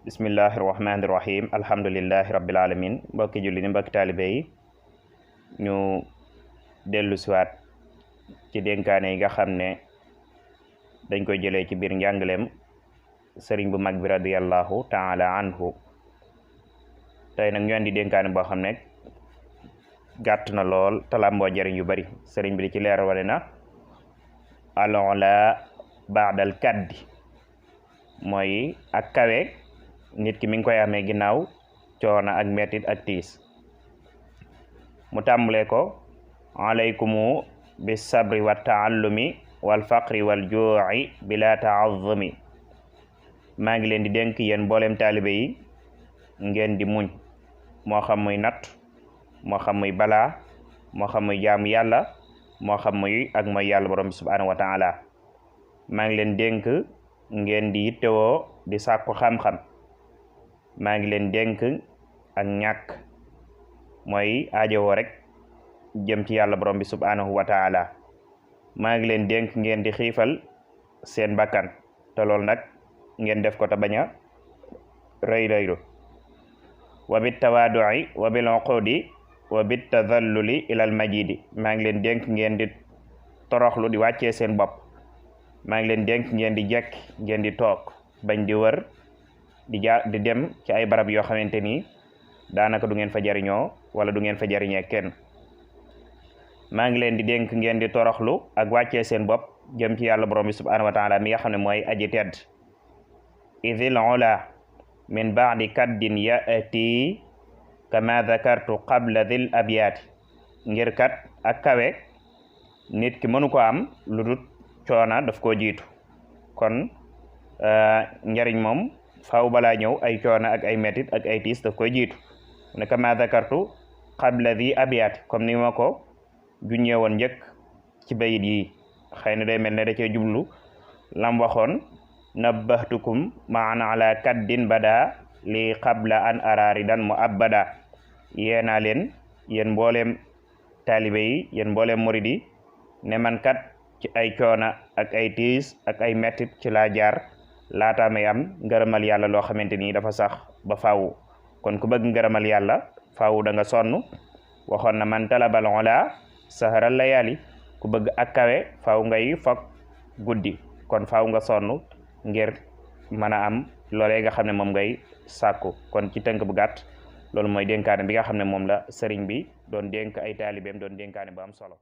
bismillahi rahmaani rahim alhamdulillahi rabbil alamin mbokki julli ni mbokki taalibe yi ñu dellu siwaat ci dénkaane yi nga xam ne dañ koy jëlee ci biir njàngaleem sëriñ bu mag bi radiyallahu taala anhu tey nag ñu andi dénkaane boo xam ne gàtt na lool talamboo jëriñ yu bari sëriñ bi di ci leeral wale na al-ula ba'dal kaddi mooy ak kawe nit ki mi ngi koy amee ginnaaw coono ak mettit ak tiis mu tàmbalee ko alaykumu bis sabri wa taallumi wal faqri wal juu'i bila ta'azzumi maa ngi leen di dénk yéen mboolem taalibe yi ngeen di muñ moo xam muy natt moo xam muy balaa moo xam muy jaamu yàlla moo xam muy ak mooy yàlla borom bi subhanahu wa taala maa ngi leen dénk ngeen di yittewoo di sàkku xam-xam maa ngi leen dénk ak ñàkk mooy aajowoo rek jëm ci yàlla borom bi subhanahu wa taala maa ngi leen dénk ngeen di xiifal seen bakkan te loolu nag ngeen def ko te bañ a rëy wa bit tawaadu'i wa bil uqudi wa bit tadalluli ilal majidi maa ngi leen dénk ngeen di toroxlu di wàccee seen bopp maa ngi leen dénk ngeen di jekk ngeen di toog bañ di wër di dem ci ay barab yoo xamante ni daanaka du ngeen fa jariñoo wala du ngeen fa jariñee kenn maa ngi leen di dénk ngeen di toroxlu ak wàccee seen bopp jëm ci yàlla borom bi subhanahu wa taala mi nga xam ne mooy aji tedd idil ula min ba'di kaddin ya'ti kama dhakartu qabla dhil abyaati ngir kat ak kawe nit ki mënu ko am lu dul coona daf koo jiitu kon njariñ moom faaw balaa ñëw ay coona ak ay metit ak ay tiis daf koy jiitu ne kama dhakartu qabla dhi abyaati comme ni ma ko juññee woon njëkk ci bayit yi xëy na day mel ne da cee jublu lam waxoon nabbahtukum ma'an ala kaddin bada li qabla an araridan mu abada yéenaa leen yéen mbooleem taalibe yi yéen mbooleem murid yi ne man kat ci ay coona ak ay tiis ak ay mettit ci laa jaar laataa may am ngërëmal yàlla loo xamante ni dafa sax ba faaw kon ku bëgg ngërëmal yàlla faaw da nga sonn waxoon na man talabal ula saharal layali ku bëgg ak kawe faaw ngay fokk guddi kon faaw nga sonn ngir mën a am loolee nga xam ne moom ngay sàkku kon ci tënk bu gàtt loolu mooy dénkaane bi nga xam ne moom la sëriñ bi doon dénk ay taalibeem doon dénkaane bu am solo